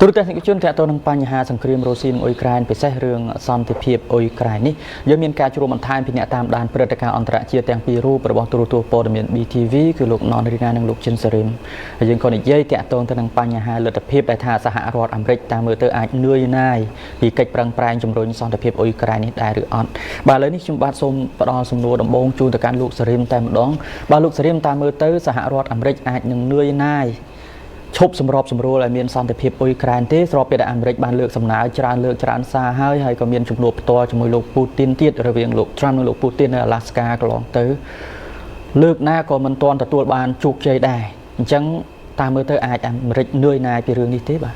ទូរទស្សនិកជនទាក់ទងនឹងបញ្ហាសង្គ្រាមរុស្ស៊ីនិងអ៊ុយក្រែនពិសេសរឿងសន្តិភាពអ៊ុយក្រែននេះយើងមានការជួបបន្ថែមពីអ្នកតាមដានព្រឹត្តិការណ៍អន្តរជាតិទាំងពីររូបរបស់ទូរទស្សន៍ព័ត៌មាន BTV គឺលោកណនរីណានិងលោកចិនសារិមហើយយើងក៏និយាយទាក់ទងទៅនឹងបញ្ហាលទ្ធភាពដែលថាសហរដ្ឋអាមេរិកតាមមើលទៅអាចនឿយណាយពីកិច្ចប្រឹងប្រែងជំរុញសន្តិភាពអ៊ុយក្រែននេះដែរឬអត់បាទឥឡូវនេះខ្ញុំបាទសូមផ្ដល់សំណួរដំបូងជូនទៅកាន់លោកសារិមតែម្ដងបាទលោកសារិមតាមមើលទៅសហរដ្ឋអាមេរិកអាចនឹងនឿយណាយឈប់សម្របសម្រួលឲ្យមានសន្តិភាពអ៊ុយក្រែនទេស្របពេលដែលអាមេរិកបានលើកសំណើច្រើនលើកច្រើនសារហើយហើយក៏មានជំនួបផ្ទាល់ជាមួយលោកពូទីនទៀតរវាងលោកត្រាំនិងលោកពូទីននៅអាឡាស្កាកន្លងទៅលើកណាក៏មិនទាន់ទទួលបានជោគជ័យដែរអញ្ចឹងតាមមើលទៅអាចអាមេរិកនឿយណាយពីរឿងនេះទេបាទ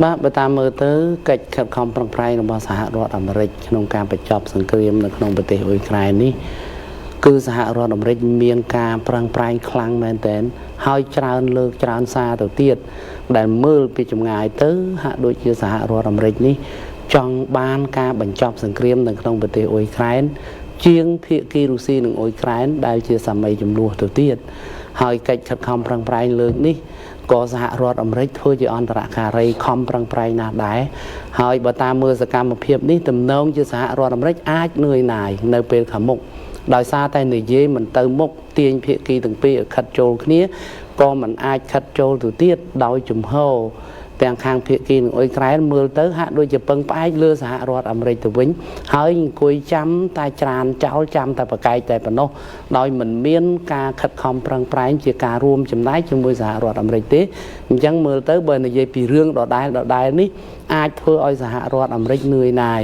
បាទបើតាមមើលទៅកិច្ចខិតខំប្រឹងប្រែងរបស់សហរដ្ឋអាមេរិកក្នុងការបញ្ចប់សង្គ្រាមនៅក្នុងប្រទេសអ៊ុយក្រែននេះគឺសហរដ្ឋអាមេរិកមានការប្រឹងប្រែងខ្លាំងមែនទែនហើយច្រើនលើកច្រើនសារទៅទៀតដែលមើលពីចម្ងាយទៅហាក់ដូចជាសហរដ្ឋអាមេរិកនេះចង់បានការបញ្ចប់សង្គ្រាមនៅក្នុងប្រទេសអ៊ុយក្រែនជាងភាគីរុស្ស៊ីនិងអ៊ុយក្រែនដែលជាសាមីចំនួនទៅទៀតហើយកិច្ចខិតខំប្រឹងប្រែងលើកនេះក៏សហរដ្ឋអាមេរិកធ្វើជាអន្តរការីខំប្រឹងប្រែងណាស់ដែរហើយបើតាមមើលសកម្មភាពនេះទំនងជាសហរដ្ឋអាមេរិកអាចនឿយណាយនៅពេលខាងមុខដោយសារតែនិយាយមិនទៅមុខទាញភាគីទាំងពីរឲ្យខិតចូលគ្នាក៏មិនអាចខិតចូលទៅទៀតដោយជំហរទាំងខាងភាគីនឹងអ៊ុយក្រែនមើលទៅហាក់ដូចជាពឹងផ្អែកលើសហរដ្ឋអាមេរិកទៅវិញហើយអង្គុយចាំតែច្រានចោលចាំតែប្រកែកតែប៉ុណ្ណោះដោយមិនមានការខិតខំប្រឹងប្រែងជាការរួមចំណែកជាមួយសហរដ្ឋអាមេរិកទេអញ្ចឹងមើលទៅបើនិយាយពីរឿងដដែលដដែលនេះអាចធ្វើឲ្យសហរដ្ឋអាមេរិកនឿយណាយ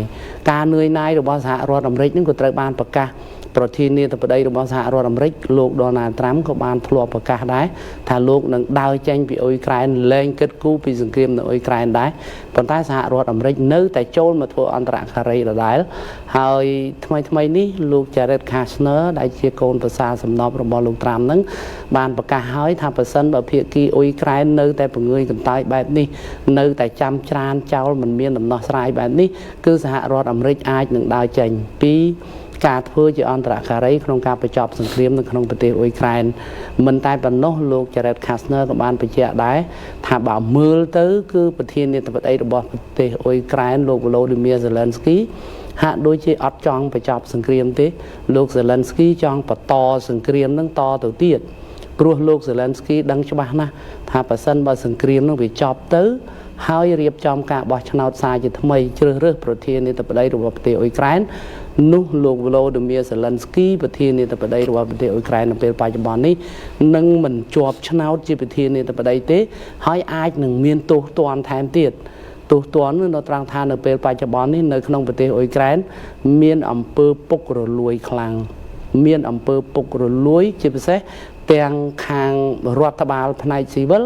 ការនឿយណាយរបស់សហរដ្ឋអាមេរិកនឹងក៏ត្រូវបានប្រកាសប្រធានាធិបតីរបស់សហរដ្ឋអាមេរិកលោកដូណាល់ត្រាំក៏បានធ្លាប់ប្រកាសដែរថាលោកនឹងដើរចេញពីអ៊ុយក្រែនលែងគិតគូរពីសង្គ្រាមនៅអ៊ុយក្រែនដែរប៉ុន្តែសហរដ្ឋអាមេរិកនៅតែចូលមកធ្វើអន្តរការីដដែលហើយថ្មីថ្មីនេះលោក Jared Kushner ដែលជាកូនប្រសារសំណប់របស់លោកត្រាំនឹងបានប្រកាសហើយថាប្រសិនបើភាគីអ៊ុយក្រែននៅតែពងើយកន្តើយបែបនេះនៅតែចាំច្រានចោលមិនមានដំណោះស្រាយបែបនេះគឺសហរដ្ឋអាមេរិកអាចនឹងដើរចេញពីការធ្វើជាអន្តរការីក្នុងការបញ្ចប់សង្គ្រាមនៅក្នុងប្រទេសអ៊ុយក្រែនមិនតែប៉ុណ្ណោះលោក Jared Kushner ក៏បានបញ្ជាក់ដែរថាបើមើលទៅគឺប្រធានាធិបតីរបស់ប្រទេសអ៊ុយក្រែនលោក Volodymyr Zelensky ហាក់ដូចជាអត់ចង់បញ្ចប់សង្គ្រាមទេលោក Zelensky ចង់បន្តសង្គ្រាមនឹងតទៅទៀតព្រោះលោក Zelensky ដឹងច្បាស់ណាស់ថាប្រសិនបើសង្គ្រាមនឹងវាចប់ទៅហើយរៀបចំការបោះឆ្នោតសារជាថ្មីជ្រើសរើសប្រធានាធិបតីរបស់ប្រទេសអ៊ុយក្រែននោះលោក Volodymyr Zelensky ប្រធានាធិបតីរបស់ប្រទេសអ៊ុយក្រែននៅពេលបច្ចុប្បន្ននេះនឹងមិនជាប់ឆ្នោតជាប្រធានាធិបតីទេហើយអាចនឹងមានទោសទណ្ឌថែមទៀតទោសទណ្ឌនៅត្រង់ថានៅពេលបច្ចុប្បន្ននេះនៅក្នុងប្រទេសអ៊ុយក្រែនមានអំពើពុករលួយខ្លាំងមានអំពើពុករលួយជាពិសេសទាំងខាងរដ្ឋបាលផ្នែកស៊ីវិល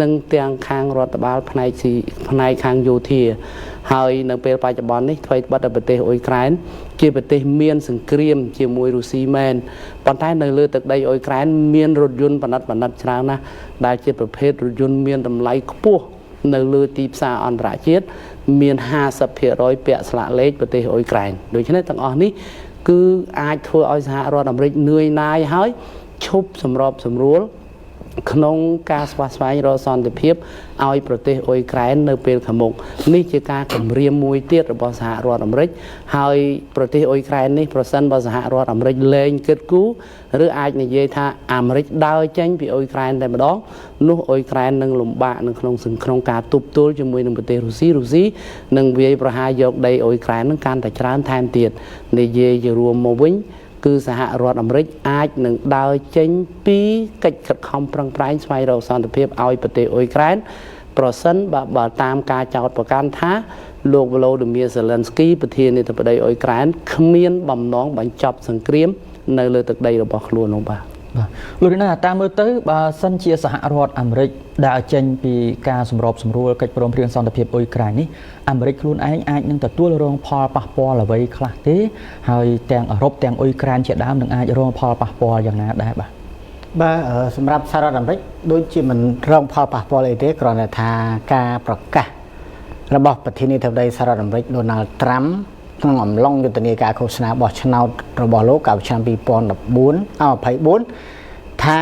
និងទាំងខាងរដ្ឋបាលផ្នែកស៊ីផ្នែកខាងយោធាហើយនៅពេលបច្ចុប្បន្ននេះថ្វីត្បិតតែប្រទេសអ៊ុយក្រែនជាប្រទេសមានសង្គ្រាមជាមួយរុស្ស៊ីមែនប៉ុន្តែនៅលើទឹកដីអ៊ុយក្រែនមានរថយន្តប៉និតប៉និតច្រើនណាស់ដែលជាប្រភេទរថយន្តមានតម្លៃខ្ពស់នៅលើទីផ្សារអន្តរជាតិមាន50%ពាក់ស្លាកលេខប្រទេសអ៊ុយក្រែនដូច្នេះទាំងអស់នេះគឺអាចធ្វើឲ្យសហរដ្ឋអាមេរិកនឿយណាយហើយឈប់សម្របសម្រួលក្នុងការស្វះស្វែងរកសន្តិភាពឲ្យប្រទេសអ៊ុយក្រែននៅពេលខាងមុខនេះជាការគម្រាមមួយទៀតរបស់សហរដ្ឋអាមេរិកហើយប្រទេសអ៊ុយក្រែននេះប្រសិនបើសហរដ្ឋអាមេរិកលែងគិតគូរឬអាចនិយាយថាអាមេរិកដើរចេញពីអ៊ុយក្រែនតែម្ដងនោះអ៊ុយក្រែននឹងលំបាកនៅក្នុងការទប់ទល់ជាមួយនឹងប្រទេសរុស្ស៊ីរុស្ស៊ីនឹងវាយប្រហារយកដីអ៊ុយក្រែននឹងកាន់តែច្រើនថែមទៀតនិយាយជារួមមកវិញគឺសហរដ្ឋអាមេរិកអាចនឹងដើរចេញពីកិច្ចខិតខំប្រឹងប្រែងស្វែងរកសន្តិភាពឲ្យប្រទេសអ៊ុយក្រែនប្រសិនបើតាមការចោទប្រកាន់ថាលោក Volodymyr Zelensky ប្រធានាធិបតីអ៊ុយក្រែនគ្មានបំណងបញ្ចប់សង្គ្រាមនៅលើទឹកដីរបស់ខ្លួននោះបាទ បាទលោករីណាតាមមើលទៅបើសិនជាសហរដ្ឋអាមេរិកដើរចេញពីការសម្របសម្រួលកិច្ចព្រមព្រៀងសន្តិភាពអ៊ុយក្រែននេះអាមេរិកខ្លួនឯងអាចនឹងទទួលរងផលប៉ះពាល់អ្វីខ្លះទេហើយទាំងអឺរ៉ុបទាំងអ៊ុយក្រែនជាដើមនឹងអាចរងផលប៉ះពាល់យ៉ាងណាដែរបាទ បាទសម្រាប់សហរដ្ឋអាមេរិកដូចជាមិនរងផលប៉ះពាល់អីទេគ្រាន់តែថាការប្រកាសរបស់ប្រធានាធិបតីសហរដ្ឋអាមេរិកដូណាល់ត្រាំក្នុងអំឡុងយុទ្ធនាការឃោសនាបោះឆ្នោតរបស់លោកកាលពីឆ្នាំ2014 24ថា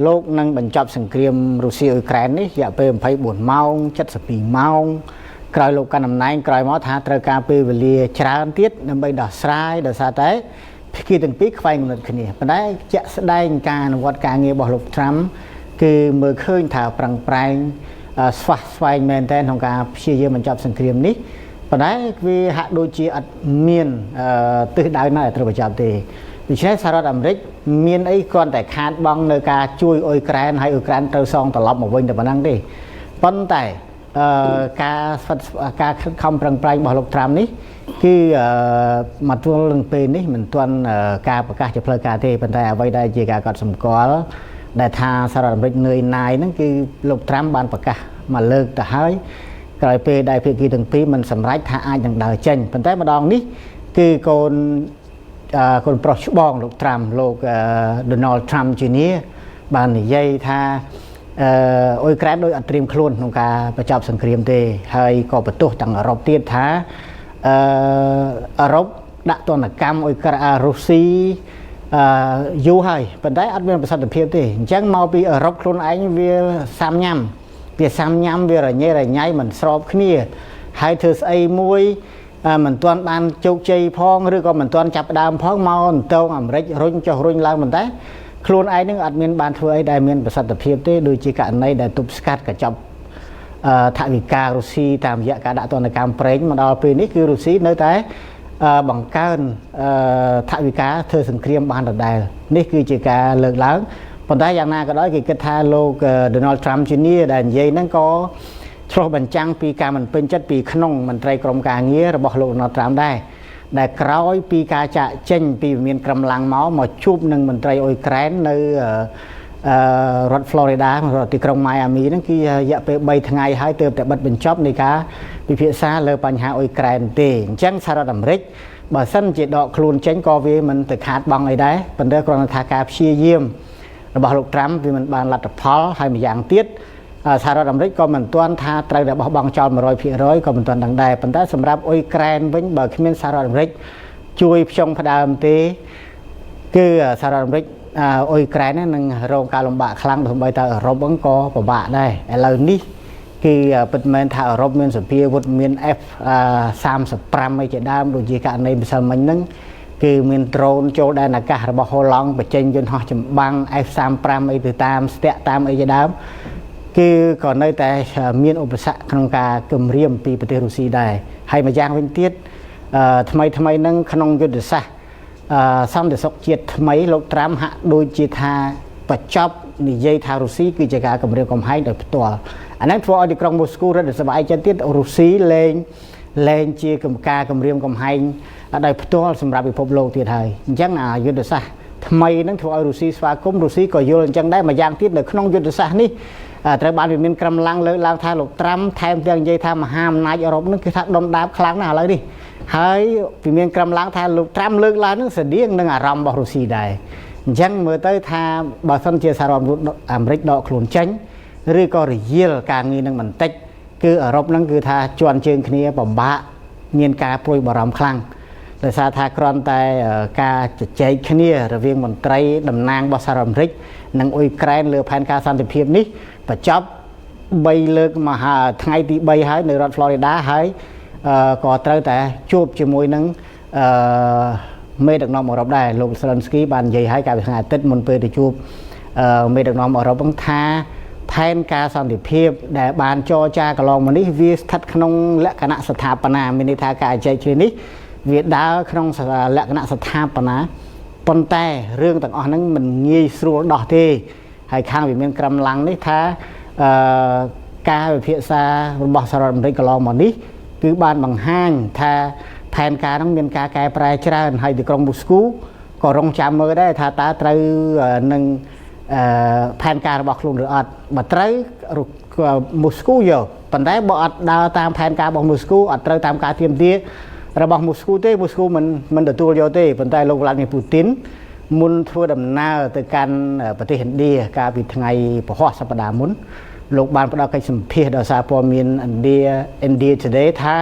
លោកនឹងបញ្ចប់សង្គ្រាមរុស្ស៊ីអ៊ុយក្រែននេះរយៈពេល24ម៉ោង72ម៉ោងក្រោយលោកកាន់តំណែងក្រោយមកថាត្រូវការពេលវេលាច្រើនទៀតដើម្បីដោះស្រាយដោយសារតែភាគីទាំងពីរខ្វែងគំនិតគ្នាប៉ុន្តែជាក់ស្ដែងការអនុវត្តការងាររបស់លោកត្រាំគឺមើលឃើញថាប្រឹងប្រែងស្វះស្វែងមែនទែនក្នុងការព្យាយាមបញ្ចប់សង្គ្រាមនេះប៉ុន្តែវាហាក់ដូចជាអត់មានទិសដៅណាដែលត្រូវបញ្ចប់ទេដូច្នេះសហរដ្ឋអាមេរិកមានអីគ្រាន់តែខាតបង់នៅការជួយអ៊ុយក្រែនហើយអ៊ុយក្រែនត្រូវសងត្រឡប់មកវិញតែប៉ុណ្ណឹងទេប៉ុន្តែការខិតខំប្រឹងប្រែងរបស់លោកត្រាំនេះគឺមកទល់នឹងពេលនេះមិនទាន់ការប្រកាសជាផ្លូវការទេប៉ុន្តែអ្វីដែលជាការកត់សម្គាល់ដែលថាសហរដ្ឋអាមេរិកនឿយណាយហ្នឹងគឺលោកត្រាំបានប្រកាសមកលើកទៅហើយក្រោយពេលដែលភាគីទាំងពីរមិនសម្រេចថាអាចនឹងដើរចេញប៉ុន្តែម្ដងនេះគឺកូនប្រុសច្បងលោកត្រាំលោក Donald Trump Jr. បាននិយាយថាអ៊ុយក្រែនដោយអត់ត្រៀមខ្លួនក្នុងការបញ្ចប់សង្គ្រាមទេហើយក៏បន្ទោសទាំងអឺរ៉ុបទៀតថាអឺរ៉ុបដាក់ទណ្ឌកម្មអ៊ុយក្រែនរុស្ស៊ីយូរហើយប៉ុន្តែអត់មានប្រសិទ្ធភាពទេអញ្ចឹងមកពីអឺរ៉ុបខ្លួនឯងវាសាំញ៉ាំវារញ៉េរញ៉ៃមិនស្របគ្នាហើយធ្វើស្អីមួយមិនទាន់បានជោគជ័យផងឬក៏មិនទាន់ចាប់ផ្ដើមផងមកអន្តងអាមេរិករុញចុះរុញឡើងប៉ុន្តែខ្លួនឯងនឹងអត់មានបានធ្វើអីដែលមានប្រសិទ្ធភាពទេដូចជាករណីដែលទប់ស្កាត់កញ្ចប់ថវិការុស្ស៊ីតាមរយៈការដាក់ទណ្ឌកម្មប្រេងមកដល់ពេលនេះគឺរុស្ស៊ីនៅតែបង្កើនថវិកាធ្វើសង្គ្រាមបានដដែលនេះគឺជាការលើកឡើងប៉ុន្តែយ៉ាងណាក៏ដោយគេគិតថាលោក Donald Trump Jr. ដែលនិយាយហ្នឹងក៏ឆ្លុះបញ្ចាំងពីការមិនពេញចិត្តពីក្នុងមន្ត្រីក្រុមការងាររបស់លោក Donald Trump ដែរដែលក្រោយពីការចាកចេញពីវិមានក្រំឡាំងមកជួបនឹងមន្ត្រីអ៊ុយក្រែននៅរដ្ឋ Florida រដ្ឋទីក្រុង Miami ហ្នឹងគឺរយៈពេល3ថ្ងៃហើយទើបតែបិទបញ្ចប់នៃការពិភាក្សាលើបញ្ហាអ៊ុយក្រែនទេអញ្ចឹងសហរដ្ឋអាមេរិកបើសិនជាដកខ្លួនចេញក៏វាមិនទៅខាតបង់អីដែរប៉ុន្តែគ្រាន់តែថាការព្យាយាមរបស់លោកត្រាំវាមិនបានលទ្ធផលហើយម្យ៉ាងទៀតសហរដ្ឋអាមេរិកក៏មិនទាន់ថាត្រូវតែបោះបង់ចោល 100% ក៏មិនទាន់ដឹងដែរប៉ុន្តែសម្រាប់អ៊ុយក្រែនវិញបើគ្មានសហរដ្ឋអាមេរិកជួយផ្ចង់ផ្ដើមទេគឺសហរដ្ឋអាមេរិកអ៊ុយក្រែននឹងរងការលំបាកខ្លាំងទោះបីតែអឺរ៉ុបហ្នឹងក៏ពិបាកដែរឥឡូវនេះគឺពិតមែនថាអឺរ៉ុបមានសភាវុធមាន F35 អីជាដើមដូចជាករណីម្សិលមិញហ្នឹងគឺមានដ្រូនចូលដែនអាកាសរបស់ហូឡង់បញ្ចេញយន្តហោះចម្បាំង F35 អីទៅតាមស្ទាក់តាមអីជាដើមគឺក៏នៅតែមានឧបសគ្គក្នុងការគំរាមពីប្រទេសរុស្ស៊ីដែរហើយម្យ៉ាងវិញទៀតថ្មីថ្មីហ្នឹងក្នុងយុទ្ធសាស្ត្រសន្តិសុខជាតិថ្មីលោកត្រាំហាក់ដូចជាថាបញ្ចប់និយាយថារុស្ស៊ីគឺជាការគំរាមកំហែងដោយផ្ទាល់អាហ្នឹងធ្វើឲ្យទីក្រុងមូស្គូរឹតតែសប្បាយចិត្តទៀតរុស្ស៊ីលែងជាការគំរាមកំហែងដោយផ្ទាល់សម្រាប់ពិភពលោកទៀតហើយអញ្ចឹងអាយុទ្ធសាស្ត្រថ្មីហ្នឹងធ្វើឲ្យរុស្ស៊ីស្វាគមន៍រុស្ស៊ីក៏យល់អញ្ចឹងដែរម្យ៉ាងទៀតនៅក្នុងយុទ្ធសាស្ត្រនេះត្រូវបានវាមានក្រំឡាំងលើកឡើងថាលោកត្រាំថែមទាំងនិយាយថាមហាអំណាចអឺរ៉ុបហ្នឹងគឺថាដុំដាបខ្លាំងណាស់ឥឡូវនេះហើយវាមានក្រំឡាំងថាលោកត្រាំលើកឡើងហ្នឹងស្តៀងនឹងអារម្មណ៍របស់រុស្ស៊ីដែរអញ្ចឹងមើលទៅថាបើសិនជាសហរដ្ឋអាមេរិកដកខ្លួនចេញឬក៏រយាលការងារនឹងបន្តិចគឺអឺរ៉ុបហ្នឹងគឺថាជន់ជើងគ្នាពិបាកមានការព្រួយបារម្ភខ្លាំងដោយសារថាគ្រាន់តែការជជែកគ្នារវាងមន្ត្រីតំណាងរបស់សហរដ្ឋអាមេរិកនិងអ៊ុយក្រែនលើផែនការសន្តិភាពនេះបញ្ចប់3លើកមហាថ្ងៃទី3ហើយនៅរដ្ឋ Florida ហើយក៏ត្រូវតែជួបជាមួយនឹងមេដឹកនាំអឺរ៉ុបដែរលោក Zelensky បាននិយាយឲ្យកាលពីថ្ងៃអាទិត្យមុនពេលទៅជួបមេដឹកនាំអឺរ៉ុបហ្នឹងថាផែនការសន្តិភាពដែលបានចរចាកន្លងមកនេះវាស្ថិតក្នុងលក្ខណៈស្ថាបនាមានន័យថាការជែកគ្នានេះវាដើរក្នុងលក្ខណៈស្ថាបនាប៉ុន្តែរឿងទាំងអស់ហ្នឹងមិនងាយស្រួលដោះទេហើយខាងវាមានក្រំឡាំងនេះថាការវិភាសារបស់សហរដ្ឋអាមេរិកកន្លងមកនេះគឺបានបង្ហាញថាផែនការហ្នឹងមានការកែប្រែច្រើនហើយទីក្រុងមូស្គូក៏រងចាំមើលដែរថាតើត្រូវនឹងផែនការរបស់ខ្លួនឬអត់បើត្រូវមូស្គូយកប៉ុន្តែបើអត់ដើរតាមផែនការរបស់មូស្គូអត់ត្រូវតាមការទាមទាររបស់មូស្គូទេមូស្គូមិនទទួលយកទេប៉ុន្តែលោកវ្លាឌីមៀរពូទីនមុនធ្វើដំណើរទៅកាន់ប្រទេសឥណ្ឌាកាលពីថ្ងៃពហុសប្តាហ៍មុនលោកបានផ្ដល់កិច្ចសម្ភាសដល់សារព័ត៌មាន India Today ថា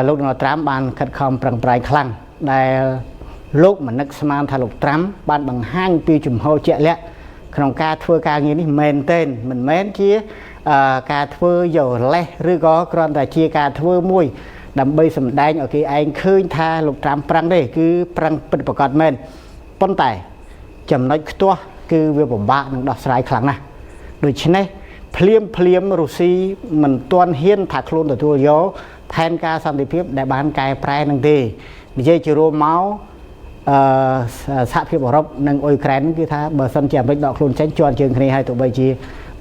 លោកដូណាល់ត្រាំបានខិតខំប្រឹងប្រែងខ្លាំងដែលលោកមិននឹកស្មានថាលោកត្រាំបានបង្ហាញពីជំហរជាក់លាក់ ក្នុងការធ្វើការងារនេះមែនទែនមិនមែនជាការធ្វើយកលេសឬក៏គ្រាន់តែជាការធ្វើមួយដើម្បីសម្ដែងឲ្យគេឯងឃើញថាលោកត្រាំប្រឹងទេគឺប្រឹងពិតប្រាកដមែនប៉ុន្តែចំណុចខ្ទាស់គឺវាពិបាកនឹងដោះស្រាយខ្លាំងណាស់ដូច្នេះភ្លាមភ្លាមរុស្ស៊ីមិនទាន់ហ៊ានថាខ្លួនទទួលយកផែនការសន្តិភាពដែលបានកែប្រែនឹងទេនិយាយជារួមមកសហភាពអឺរ៉ុបនិងអ៊ុយក្រែនគឺថាបើសិនជាអាមេរិកដកខ្លួនចេញជាន់ជើងគ្នាហើយទោះបីជា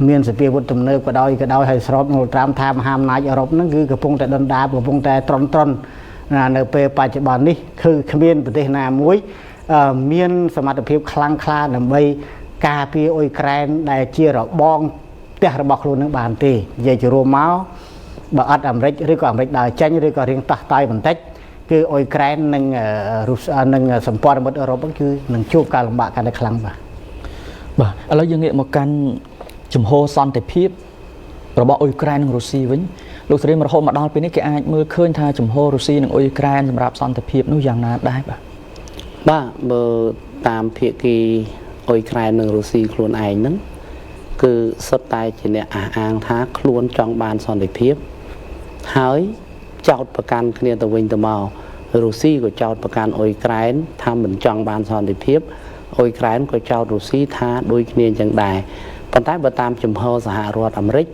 មានសភាវុធទំនើបក៏ដោយហើយស្របនឹងត្រាំថាមហាអំណាចអឺរ៉ុបហ្នឹងគឺកំពុងតែដុនដាបកំពុងតែត្រន់ត្រន់នៅពេលបច្ចុប្បន្ននេះគឺគ្មានប្រទេសណាមួយមានសមត្ថភាពខ្លាំងក្លាដើម្បីការពារអ៊ុយក្រែនដែលជារបងផ្ទះរបស់ខ្លួននឹងបានទេនិយាយជារួមមកបើអត់អាមេរិកឬក៏អាមេរិកដើរចេញឬក៏រៀងតោះតៃបន្តិចគឺអ៊ុយក្រែននិងរុស្ស៊ីនិងសម្ព័ន្ធមិត្តអឺរ៉ុបគឺនឹងជួបការលំបាកកាន់តែខ្លាំងបាទបាទឥឡូវយើងងាកមកកាន់ជំហរសន្តិភាពរបស់អ៊ុយក្រែននិងរុស្ស៊ីវិញលោកសេរីមរហូតមកដល់ពេលនេះគេអាចមើលឃើញថាជំហររុស្ស៊ីនិងអ៊ុយក្រែនសម្រាប់សន្តិភាពនោះយ៉ាងណាដែរបាទបាទបើតាមភាគីអ៊ុយក្រែននិងរុស្ស៊ីខ្លួនឯងហ្នឹងគឺសុទ្ធតែជាអ្នកអះអាងថាខ្លួនចង់បានសន្តិភាពហើយចោទប្រកាន់គ្នាទៅវិញទៅមករុស្ស៊ីក៏ចោទប្រកាន់អ៊ុយក្រែនថាមិនចង់បានសន្តិភាពអ៊ុយក្រែនក៏ចោទរុស្ស៊ីថាដូចគ្នាអញ្ចឹងដែរប៉ុន្តែបើតាមជំហរសហរដ្ឋអាមេរិក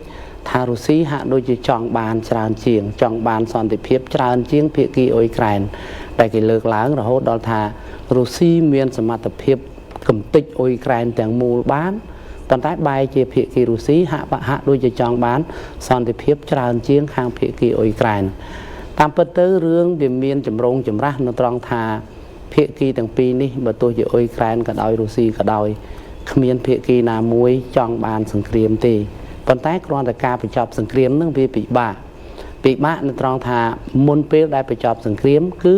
ថារុស្ស៊ីហាក់ដូចជាចង់បានច្រើនជាងចង់បានសន្តិភាពច្រើនជាងភាគីអ៊ុយក្រែនដែលគេលើកឡើងរហូតដល់ថារុស្ស៊ីមានសមត្ថភាពកំទេចអ៊ុយក្រែនទាំងមូលបានប៉ុន្តែបែរជាភាគីរុស្ស៊ីហាក់ដូចជាចង់បានសន្តិភាពច្រើនជាងខាងភាគីអ៊ុយក្រែនតាមពិតទៅរឿងវាមានចម្រូងចម្រាសនៅត្រង់ថាភាគីទាំងពីរនេះបើទោះជាអ៊ុយក្រែនក៏ដោយរុស្ស៊ីក៏ដោយគ្មានភាគីណាមួយចង់បានសង្គ្រាមទេប៉ុន្តែគ្រាន់តែការបញ្ចប់សង្គ្រាមនឹងវាពិបាកនៅត្រង់ថាមុនពេលដែលបញ្ចប់សង្គ្រាមគឺ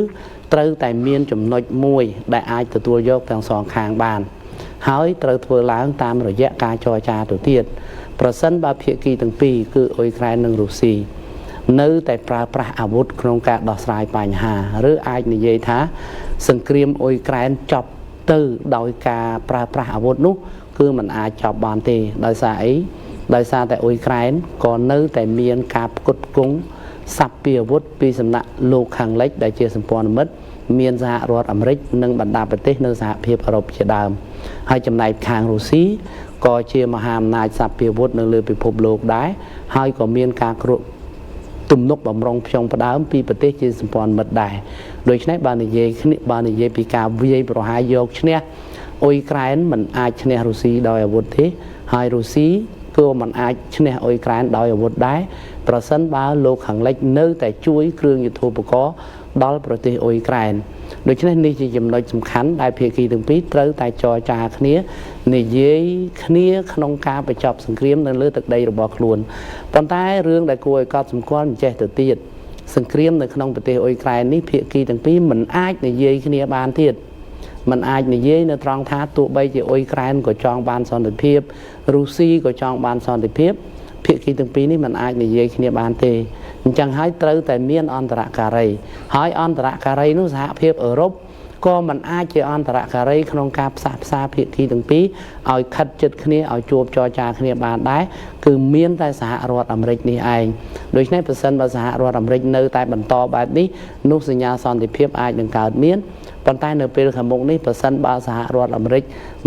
ត្រូវតែមានចំណុចមួយដែលអាចទទួលយកទាំងសងខាងបានហើយត្រូវធ្វើឡើងតាមរយៈការចរចាទៅទៀតប្រសិនបើភាគីទាំងពីរគឺអ៊ុយក្រែននិងរុស្ស៊ីនៅតែប្រើប្រាស់អាវុធក្នុងការដោះស្រាយបញ្ហាឬអាចនិយាយថាសង្គ្រាមអ៊ុយក្រែនចប់ទៅដោយការប្រើប្រាស់អាវុធនោះគឺมันអាចចប់បានទេដោយសារអីដោយសារតែអ៊ុយក្រែនក៏នៅតែមានការផ្គត់ផ្គង់សព្វាវុធពីសំណាក់លោកខាងលិចដែលជាសម្ព័ន្ធមិត្តមានសហរដ្ឋអាមេរិកនិងបណ្ដាប្រទេសនៅសហភាពអឺរ៉ុបជាដើមហើយចំណែកខាងរុស្ស៊ីក៏ជាមហាអំណាចសព្វាវុធនៅលើពិភពលោកដែរហើយក៏មានការគ្រោះទំនុកបំរុងផ្ចង់ផ្ដើមពីប្រទេសជាសម្ព័ន្ធមិត្តដែរដូច្នេះបើនិយាយគ្នាបើនិយាយពីការវាយប្រហារយកឈ្នះអ៊ុយក្រែនមិនអាចឈ្នះរុស្ស៊ីដោយអាវុធទេហើយរុស្ស៊ីក៏មិនអាចឈ្នះអ៊ុយក្រែនដោយអាវុធដែរប្រសិនបើលោកខាងលិចនៅតែជួយគ្រឿងយុទ្ធោបករណ៍ដល់ប្រទេសអ៊ុយក្រែនដូច្នេះនេះជាចំណុចសំខាន់ដែលភាគីទាំងពីរត្រូវតែចរចាគ្នានិយាយគ្នាក្នុងការបញ្ចប់សង្គ្រាមនៅលើទឹកដីរបស់ខ្លួនប៉ុន្តែរឿងដែលគួរឲ្យកត់សម្គាល់មិនចេះទៅទៀតសង្គ្រាមនៅក្នុងប្រទេសអ៊ុយក្រែននេះភាគីទាំងពីរមិនអាចនិយាយគ្នាបានទៀតមិនអាចនិយាយនៅត្រង់ថាទោះបីជាអ៊ុយក្រែនក៏ចង់បានសន្តិភាពរុស្ស៊ីក៏ចង់បានសន្តិភាពភាគីទាំងពីរនេះមិនអាចនិយាយគ្នាបានទេអញ្ចឹងហើយត្រូវតែមានអន្តរការីហើយអន្តរការីនោះសហភាពអឺរ៉ុបក៏មិនអាចជាអន្តរការីក្នុងការផ្សះផ្សាភាគីទាំងពីរឲ្យខិតជិតគ្នាឲ្យជួបចរចាគ្នាបានដែរគឺមានតែសហរដ្ឋអាមេរិកនេះឯងដូច្នេះប្រសិនបើសហរដ្ឋអាមេរិកនៅតែបន្តបែបនេះនោះសញ្ញាសន្តិភាពអាចនឹងកើតមានប៉ុន្តែនៅពេលខាងមុខនេះប្រសិនបើសហរដ្ឋអាមេរិក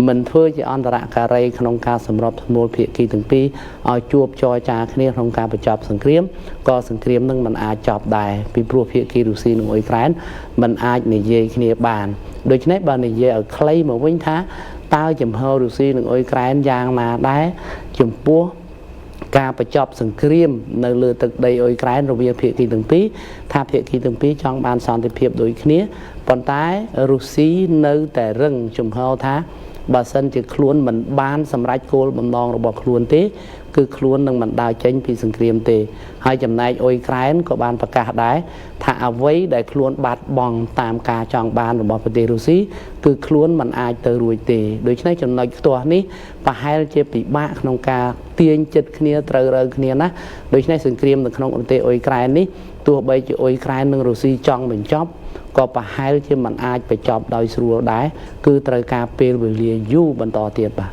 មិនធ្វើជាអន្តរការីក្នុងការសម្របសម្រួលភាគីទាំងពីរឲ្យជួបចរចាគ្នាក្នុងការបញ្ចប់សង្គ្រាមក៏សង្គ្រាមនឹងមិនអាចចប់ដែរពីព្រោះភាគីរុស្ស៊ីនិងអ៊ុយក្រែនមិនអាចនិយាយគ្នាបានដូច្នេះបើនិយាយឲ្យខ្លីមកវិញថាតើជំហររុស្ស៊ីនិងអ៊ុយក្រែនយ៉ាងណាដែរចំពោះការបញ្ចប់សង្គ្រាមនៅលើទឹកដីអ៊ុយក្រែនរវាងភាគីទាំងពីរថាភាគីទាំងពីរចង់បានសន្តិភាពដូចគ្នាប៉ុន្តែរុស្ស៊ីនៅតែរឹងជំហរថាបើសិនជាខ្លួនមិនបានសម្រេចគោលបំណងរបស់ខ្លួនទេគឺខ្លួននឹងមិនដើរចេញពីសង្គ្រាមទេហើយចំណែកអ៊ុយក្រែនក៏បានប្រកាសដែរថាអ្វីដែលខ្លួនបាត់បង់តាមការចង់បានរបស់ប្រទេសរុស្ស៊ីគឺខ្លួនមិនអាចទៅរួចទេដូច្នេះចំណុចខ្ទាស់នេះប្រហែលជាពិបាកក្នុងការទាញចិត្តគ្នាត្រូវរើគ្នាណាដូច្នេះសង្គ្រាមនៅក្នុងប្រទេសអ៊ុយក្រែននេះទោះបីជាអ៊ុយក្រែននិងរុស្ស៊ីចង់បញ្ចប់ក៏ប្រហែលជាមិនអាចបញ្ចប់ដោយស្រួលដែរគឺត្រូវការពេលវេលាយូរបន្តទៀតបាទ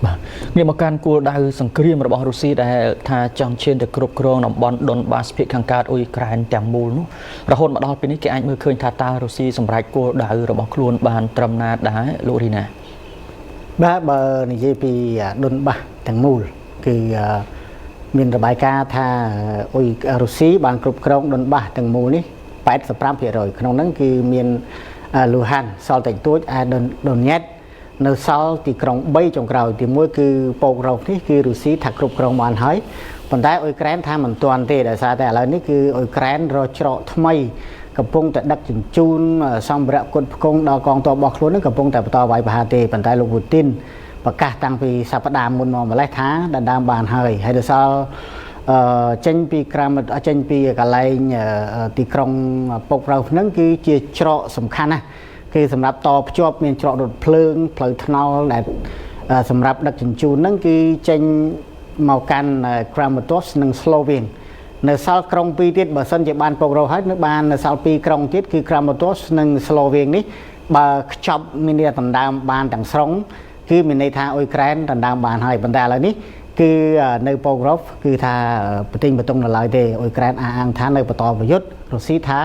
បាទងាកមកកាន់គោលដៅសង្គ្រាមរបស់រុស្ស៊ីដែលថាចង់ឈានទៅគ្រប់គ្រងតំបន់ដុនបាសភាគខាងកើតអ៊ុយក្រែនទាំងមូលនោះរហូតមកដល់ពេលនេះគេអាចមើលឃើញថាតើរុស្ស៊ីសម្រេចគោលដៅរបស់ខ្លួនបានត្រឹមណាដែរលោករីណា បាទបើនិយាយពីដុនបាសទាំងមូលគឺមានរបាយការណ៍ថាអ៊ុយរុស្ស៊ីបានគ្រប់គ្រងដុនបាសទាំងមូលនេះ85%ក្នុងហ្នឹងគឺមានលូហានសល់តិចតួចឯដូនញ៉េតនៅសល់ទីក្រុង3ចុងក្រោយទី1គឺប៉ូករ៉ូសនេះគឺរុស្ស៊ីថាគ្រប់គ្រងបានហើយប៉ុន្តែអ៊ុយក្រែនថាមិនទាន់ទេដោយសារតែឥឡូវនេះគឺអ៊ុយក្រែនរកច្រកថ្មីកំពុងតែដឹកជញ្ជូនសម្ភារៈគុតផ្គង់ដល់កងទ័ពរបស់ខ្លួននឹងកំពុងតែបន្តវាយប្រហារទេប៉ុន្តែលោកពូទីនប្រកាសតាំងពីសប្តាហ៍មុនមកម្លេះថាដណ្ដើមបានហើយហើយដល់សល់ចេញពីក្រាមចេញពីកន្លែងទីក្រុងពុករ៉ូសហ្នឹងគឺជាច្រកសំខាន់ណាស់គឺសម្រាប់តភ្ជាប់មានច្រករថភ្លើងផ្លូវថ្នល់ដែលសម្រាប់ដឹកជញ្ជូនហ្នឹងគឺចេញមកកាន់ Kramatorsk និង Slovene នៅសល់ក្រុងពីរទៀតបើសិនជាបានពុករ៉ូហើយនៅបាននៅសល់ពីរក្រុងទៀតគឺ Kramatorsk និង Slovene នេះបើខ្ចប់មានន័យដណ្ដើមបានទាំងស្រុងគឺមានន័យថាអ៊ុយក្រែនដណ្ដើមបានហើយប៉ុន្តែឥឡូវនេះគឺនៅប៉ូក្រូฟគឺថាប្រទេសបតុងនៅឡើយទេអ៊ុយក្រែនអះអាងថានៅបន្តប្រយុទ្ធរុស្ស៊ីថា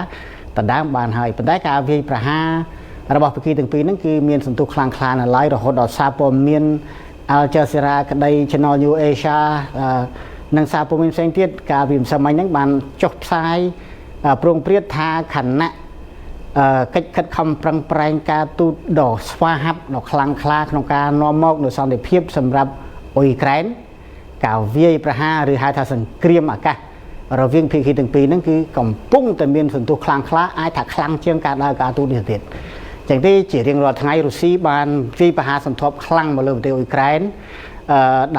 ដណ្ដើមបានហើយប៉ុន្តែការវាយប្រហាររបស់ភាគីទាំងពីរហ្នឹងគឺមានសន្ទុះខ្លាំងក្លានៅឡើយរហូតដល់សារព័ត៌មាន Al Jazeera ក្តី Channel New Asia និងសារព័ត៌មានផ្សេងទៀតកាលពីម្សិលមិញហ្នឹងបានចុះផ្សាយប្រងព្រាតថាខណៈកិច្ចខិតខំប្រឹងប្រែងការទូតដ៏ស្វាហាប់ដ៏ខ្លាំងក្លាក្នុងការនាំមកនូវសន្តិភាពសម្រាប់អ៊ុយក្រែនការវាយប្រហារឬហៅថាសង្គ្រាមអាកាសរវាងភាគីទាំងពីរហ្នឹងគឺកំពុងតែមានសន្ទុះខ្លាំងក្លាអាចថាខ្លាំងជាងការដើរការទូតនេះទៀតចឹងទេជារៀងរាល់ថ្ងៃរុស្ស៊ីបានវាយប្រហារសន្ធាប់ខ្លាំងមកលើប្រទេសអ៊ុយក្រែន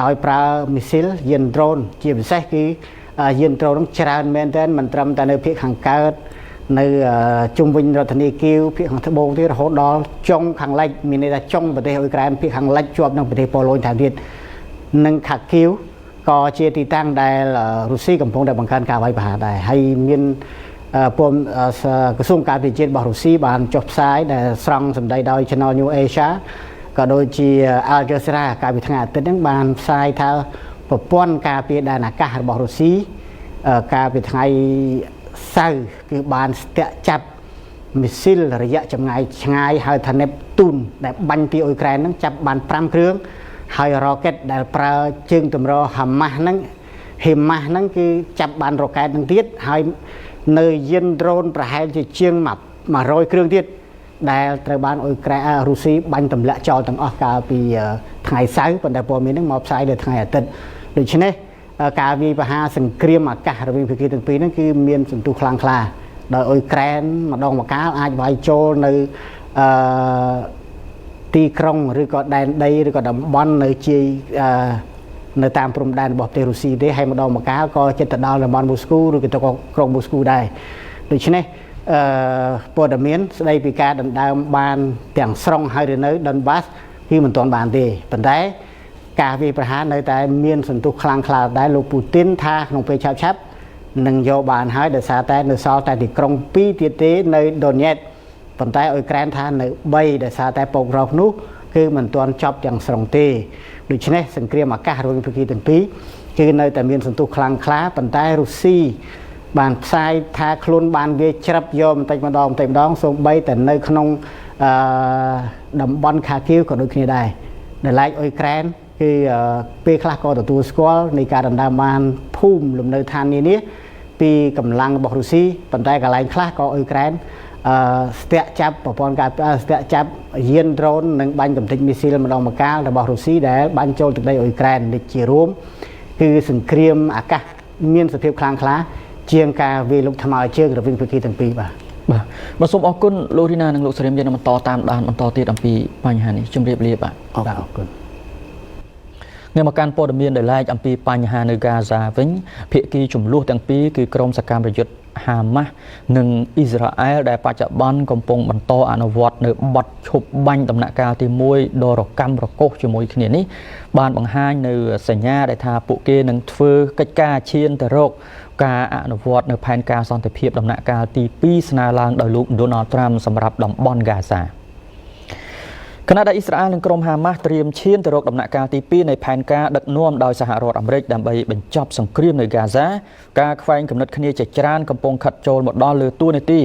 ដោយប្រើមីស៊ីលយានដ្រូនជាពិសេសគឺយានដ្រូននឹងច្រើនមែនទែនមិនត្រឹមតែនៅភាគខាងកើតនៅជុំវិញរដ្ឋធានីគៀវភាគខាងត្បូងទៀតរហូតដល់ចុងខាងលិចមានន័យថាចុងប្រទេសអ៊ុយក្រែនភាគខាងលិចជាប់នឹងប្រទេសប៉ូឡូញថែមទៀតនិងខាគៀវក៏ជាទីតាំងដែលរុស្ស៊ីកំពុងតែបង្កើនការវាយប្រហារដែរហើយមានពមក្រសួងការពារជាតិរបស់រុស្ស៊ីបានចុះផ្សាយដែលស្រង់សម្ដីដោយ Channel New Asia ក៏ដូចជា Al Jazeera កាលពីថ្ងៃអាទិត្យហ្នឹងបានផ្សាយថាប្រព័ន្ធការពារដែនអាកាសរបស់រុស្ស៊ីកាលពីថ្ងៃសៅរ៍គឺបានស្ទាក់ចាប់មីស៊ីលរយៈចម្ងាយឆ្ងាយហៅថា Neptune ដែលបាញ់ពីអ៊ុយក្រែនហ្នឹងចាប់បាន5គ្រឿងហើយរ៉ុកេតដែលប្រើជើងទម្រហាម៉ាស់ហ្នឹងហេម៉ាស់ហ្នឹងគឺចាប់បានរ៉ុកេតហ្នឹងទៀតហើយនៅយានដ្រូនប្រហែលជាជាង100គ្រឿងទៀតដែលត្រូវបានអ៊ុយក្រែនរុស្ស៊ីបាញ់ទម្លាក់ចោលទាំងអស់កាលពីថ្ងៃសៅរ៍ប៉ុន្តែព័ត៌មានហ្នឹងមកផ្សាយនៅថ្ងៃអាទិត្យដូច្នេះការវាយប្រហារសង្គ្រាមអាកាសរវាងភាគីទាំងពីរហ្នឹងគឺមានសន្ទុះខ្លាំងក្លាដោយអ៊ុយក្រែនម្ដងម្កាលអាចវាយចូលនៅអឺទីក្រុងឬក៏ដែនដីឬក៏តំបន់នៅជាយនៅតាមព្រំដែនរបស់ប្រទេសរុស្ស៊ីទេហើយម្ដងម្កាលក៏ចិត្តទៅដល់តំបន់មូស្គូឬក៏ទៅក្រុងមូស្គូដែរដូច្នេះព័ត៌មានស្ដីពីការដណ្ដើមបានទាំងស្រុងហើយឬនៅដុនបាសគឺមិនទាន់បានទេប៉ុន្តែការវាយប្រហារនៅតែមានសន្ទុះខ្លាំងក្លាដែរលោកពូទីនថាក្នុងពេលឆាប់ៗនឹងយកបានហើយដោយសារតែនៅសល់តែទីក្រុង2ទៀតទេនៅដូនញ៉េតប៉ុន្តែអ៊ុយក្រែនថានៅ3ដោយសារតែប៉ូករ៉ូសនោះគឺមិនទាន់ចប់ទាំងស្រុងទេដូច្នេះសង្គ្រាមអាកាសរវាងភាគីទាំងពីរគឺនៅតែមានសន្ទុះខ្លាំងក្លាប៉ុន្តែរុស្ស៊ីបានផ្សាយថាខ្លួនបានវាច្រឹបយកបន្តិចម្ដងបន្តិចម្ដងសូម្បីតែនៅក្នុងតំបន់ខាគៀវក៏ដូចគ្នាដែរដែលឡែកអ៊ុយក្រែនគឺពេលខ្លះក៏ទទួលស្គាល់នៃការដណ្ដើមបានភូមិលំនៅឋាននានាពីកម្លាំងរបស់រុស្ស៊ីប៉ុន្តែកន្លែងខ្លះក៏អ៊ុយក្រែនស្ទាក់ចាប់ប្រព័ន្ធការស្ទាក់ចាប់យានដ្រូននិងបាញ់កំទេចមីស៊ីលម្ដងម្កាលរបស់រុស្ស៊ីដែលបាញ់ចូលទឹកដីអ៊ុយក្រែននេះជារួមគឺសង្គ្រាមអាកាសមានសភាពខ្លាំងក្លាជាងការវាយលុកថ្មើរជើងរវាងភាគីទាំងពីរបាទបាទបាទសូមអរគុណលោករីណានិងលោកសេរីមយើងនឹងបន្តតាមដានបន្តទៀតអំពីបញ្ហានេះជម្រាបលាបាទអរគុណងាកមកកាន់ព័ត៌មានដែលឡែកអំពីបញ្ហានៅហ្គាហ្សាវិញភាគីចំនួនទាំងពីរគឺក្រុមសកម្មយុទ្ធហាម៉ាស់និងអ៊ីស្រាអែលដែលបច្ចុប្បន្នកំពុងបន្តអនុវត្តនៅបទឈប់បាញ់ដំណាក់កាលទី1ដ៏រកាំរកូសជាមួយគ្នានេះបានបង្ហាញនៅសញ្ញាដែលថាពួកគេនឹងធ្វើកិច្ចការឈានទៅរកការអនុវត្តនៅផែនការសន្តិភាពដំណាក់កាលទី2ស្នើឡើងដោយលោកដូណាល់ត្រាំសម្រាប់តំបន់ហ្គាហ្សា ខណៈដែលអ៊ីស្រាអែលនិងក្រុមហាម៉ាស់ត្រៀមឈានទៅរកដំណាក់កាលទី2នៃផែនការដឹកនាំដោយសហរដ្ឋអាមេរិកដើម្បីបញ្ចប់សង្គ្រាមនៅហ្គាហ្សាការខ្វែងគំនិតគ្នាជាច្រើនកំពុងខិតចូលមកដល់លើតួនាទី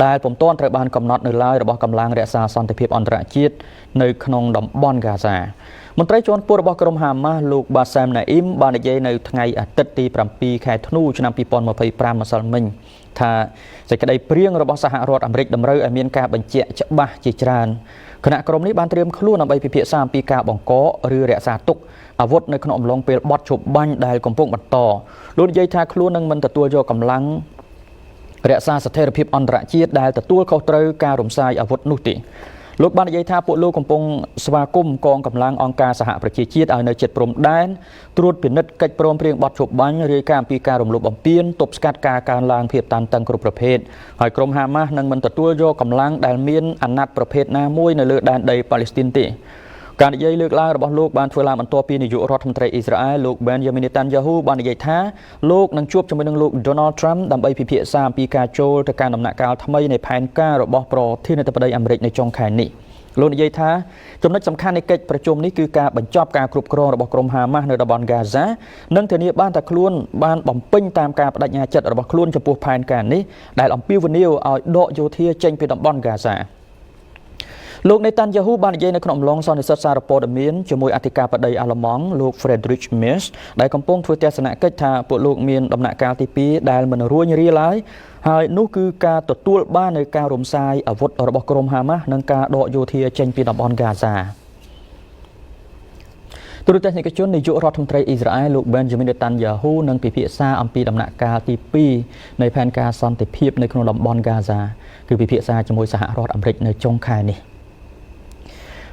ដែលពុំទាន់ត្រូវបានកំណត់នៅឡើយរបស់កម្លាំងរក្សាសន្តិភាពអន្តរជាតិនៅក្នុងតំបន់ហ្គាហ្សាមន្ត្រីជាន់ខ្ពស់របស់ក្រុមហាម៉ាស់លោកបាសាមណាអ៊ីមបាននិយាយនៅថ្ងៃអាទិត្យទី7ខែធ្នូឆ្នាំ2025ម្សិលមិញថាសេចក្តីព្រាងរបស់សហរដ្ឋអាមេរិកតម្រូវឲ្យមានការបញ្ជាក់ច្បាស់ជាច្រើនគណៈក្រុមនេះបានត្រៀមខ្លួនដើម្បីពិភាក្សាអំពីការបង្កឬរក្សាទុកអាវុធនៅក្នុងអំឡុងពេលបទឈប់បាញ់ដែលកំពុងបន្តលោកនិយាយថាខ្លួននឹងមិនទទួលយកកម្លាំងរក្សាស្ថិរភាពអន្តរជាតិដែលទទួលខុសត្រូវការរំសាយអាវុធនោះទេលោកបាននិយាយថាពួកលោកកំពុងស្វាគមន៍កងកម្លាំងអង្គការសហប្រជាជាតិឲ្យនៅជិតព្រំដែនត្រួតពិនិត្យកិច្ចព្រមព្រៀងបទឈប់បាញ់រាយការណ៍អំពីការរំលោភបំពានទប់ស្កាត់ការកើនឡើងភាពតានតឹងគ្រប់ប្រភេទហើយក្រុមហាម៉ាស់នឹងមិនទទួលយកកម្លាំងដែលមានអាណត្តិប្រភេទណាមួយនៅលើដែនដីប៉ាឡេស្ទីនទេការនិយាយលើកឡើងរបស់លោកបានធ្វើឡើងបន្ទាប់ពីនាយករដ្ឋមន្ត្រីអ៊ីស្រាអែលលោក Benjamin Netanyahu បាននិយាយថាលោកនឹងជួបជាមួយនឹងលោក Donald Trump ដើម្បីពិភាក្សាអំពីការចូលទៅកាន់ដំណាក់កាលថ្មីនៃផែនការរបស់ប្រធានាធិបតីអាមេរិកនៅចុងខែនេះលោកនិយាយថាចំណុចសំខាន់នៃកិច្ចប្រជុំនេះគឺការបញ្ចប់ការគ្រប់គ្រងរបស់ក្រុមហាម៉ាស់នៅតំបន់ហ្គាហ្សានិងធានាបានថាខ្លួនបានបំពេញតាមការបដិញ្ញាចិត្តរបស់ខ្លួនចំពោះផែនការនេះដែលអំពាវនាវឲ្យដកយោធាចេញពីតំបន់ហ្គាហ្សាលោកនេតាន់យ៉ាហ៊ូបាននិយាយនៅក្នុងអំឡុងសន្និសីទសារព័ត៌មានជាមួយអធិការបតីអាល្លឺម៉ង់លោក Friedrich Merz ដែលកំពុងធ្វើទស្សនកិច្ចថាពួកលោកមានដំណាក់កាលទី2ដែលមិនរួញរាឡើយហើយនោះគឺការទទួលបាននូវការរំសាយអាវុធរបស់ក្រុមហាម៉ាស់និងការដកយោធាចេញពីតំបន់ហ្គាហ្សាទូរទស្សនិកជននាយករដ្ឋមន្ត្រីអ៊ីស្រាអែលលោក Benjamin Netanyahu នឹងពិភាក្សាអំពីដំណាក់កាលទី2នៃផែនការសន្តិភាពនៅក្នុងតំបន់ហ្គាហ្សាគឺពិភាក្សាជាមួយសហរដ្ឋអាមេរិកនៅចុងខែនេះ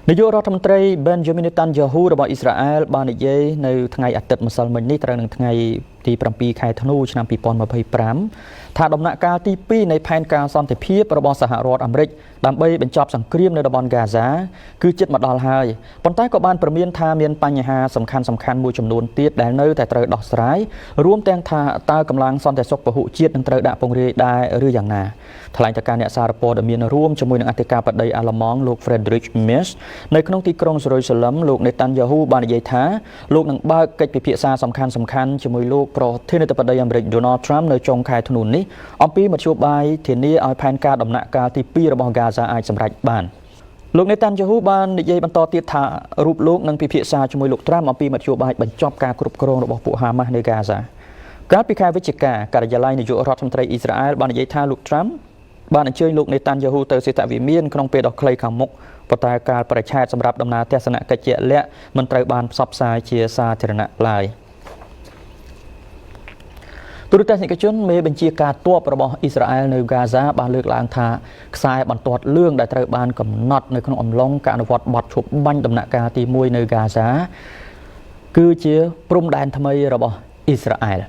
នាយករដ្ឋមន្ត្រី Benjamin Netanyahu របស់អ៊ីស្រាអែលបាននិយាយនៅថ្ងៃអាទិត្យម្សិលមិញនេះត្រូវនឹងថ្ងៃទី7ខែធ្នូឆ្នាំ2025ថាដំណាក់កាលទី2នៃផែនការសន្តិភាពរបស់សហរដ្ឋអាមេរិកដើម្បីបញ្ចប់សង្គ្រាមនៅតំបន់ហ្គាហ្សាគឺជិតមកដល់ហើយប៉ុន្តែក៏បានព្រមានថាមានបញ្ហាសំខាន់ៗមួយចំនួនទៀតដែលនៅតែត្រូវដោះស្រាយរួមទាំងថាតើកម្លាំងសន្តិសុខពហុជាតិនឹងត្រូវដាក់ពង្រាយដែរឬយ៉ាងណាថ្លែងទៅកាន់អ្នកសារព័ត៌មានរួមជាមួយនឹងអធិការបតីអាល្លឺម៉ង់លោក Friedrich Merz នៅក្នុងទីក្រុងសេរុយសាឡឹមលោក Netanyahu បាននិយាយថាលោកនឹងបើកកិច្ចពិភាក្សាសំខាន់ៗជាមួយលោកប្រធានាធិបតីអាមេរិក Donald Trump នៅចុងខែធ្នូនេះអំពីមធ្យោបាយធានាឲ្យផែនការដំណាក់កាលទី2របស់ហ្គាហ្សាអាចសម្រេចបានលោកនេតាន់យ៉ាហ៊ូបាននិយាយបន្តទៀតថារូបលោកនឹងពិភាក្សាជាមួយលោកត្រាំអំពីមធ្យោបាយបញ្ចប់ការគ្រប់គ្រងរបស់ពួកហាម៉ាស់នៅហ្គាហ្សាកាលពីខែវិច្ឆិកាការិយាល័យនាយករដ្ឋមន្ត្រីអ៊ីស្រាអែលបាននិយាយថាលោកត្រាំបានអញ្ជើញលោកនេតាន់យ៉ាហ៊ូទៅសេតវិមានក្នុងពេលដ៏ខ្លីខាងមុខប៉ុន្តែកាលបរិច្ឆេទសម្រាប់ដំណើរទស្សនកិច្ចជាក់លាក់មិនត្រូវបានផ្សព្វផ្សាយជាសាធារណៈឡើយទូរទស្សនិកជនមេបញ្ជាការទ័ពរបស់អ៊ីស្រាអែលនៅហ្គាហ្សាបានលើកឡើងថាខ្សែបន្ទាត់លឿងដែលត្រូវបានកំណត់នៅក្នុងអំឡុងការអនុវត្តបទឈប់បាញ់ដំណាក់កាលទី1នៅហ្គាហ្សាគឺជាព្រំដែនថ្មីរបស់អ៊ីស្រាអែល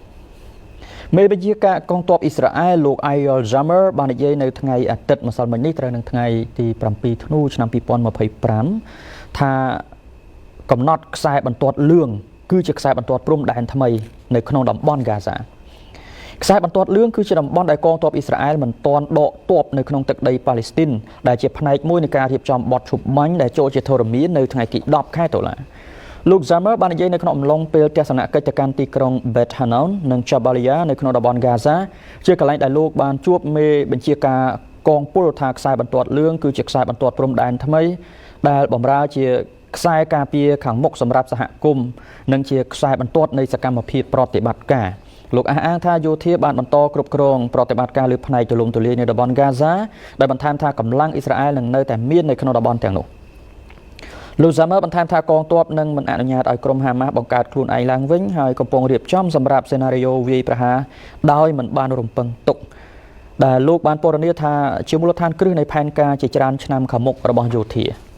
មេបញ្ជាការកងទ័ពអ៊ីស្រាអែលលោក Eyal Zamir បាននិយាយនៅថ្ងៃអាទិត្យម្សិលមិញនេះត្រូវនឹងថ្ងៃទី7ធ្នូឆ្នាំ2025ថាកំណត់ខ្សែបន្ទាត់លឿងគឺជាខ្សែបន្ទាត់ព្រំដែនថ្មីនៅក្នុងតំបន់ហ្គាហ្សាខ្សែបន្ទាត់លឿងគឺជាតំបន់ដែលកងទ័ពអ៊ីស្រាអែលមិនទាន់ដកទ័ពនៅក្នុងទឹកដីប៉ាឡេស្ទីនដែលជាផ្នែកមួយនៃការរៀបចំបទឈប់បាញ់ដែលចូលជាធរមាននៅថ្ងៃទី10ខែតុលាលោក Zamir បាននិយាយនៅក្នុងអំឡុងពេលទស្សនកិច្ចទៅកាន់ទីក្រុង Beth Hanoun និង Jabalia នៅក្នុងតំបន់ Gaza ជាកន្លែងដែលលោកបានជួបមេបញ្ជាការកងពលថាខ្សែបន្ទាត់លឿងគឺជាខ្សែបន្ទាត់ព្រំដែនថ្មីដែលបម្រើជាខ្សែការពារខាងមុខសម្រាប់សហគមន៍និងជាខ្សែបន្ទាត់នៃសកម្មភាពប្រតិបត្តិការលោកអះអាងថាយោធាបានបន្តគ្រប់គ្រងប្រតិបត្តិការលើផ្នែកទូលំទូលាយនៅតំបន់ហ្គាហ្សាដែលបន្ថែមថាកម្លាំងអ៊ីស្រាអែលនឹងនៅតែមាននៅក្នុងតំបន់ទាំងនោះលោកហ្សាមើបន្ថែមថាកងទ័ពនឹងមិនអនុញ្ញាតឲ្យក្រុមហាម៉ាស់បង្កើតខ្លួនឯងឡើងវិញហើយកំពុងរៀបចំសម្រាប់សេណារីយ៉ូវាយប្រហារដោយមិនបានរំពឹងទុកដែលលោកបានពណ៌នាថាជាមូលដ្ឋានគ្រឹះនៃផែនការជាច្រើនឆ្នាំខាងមុខរបស់យោធា។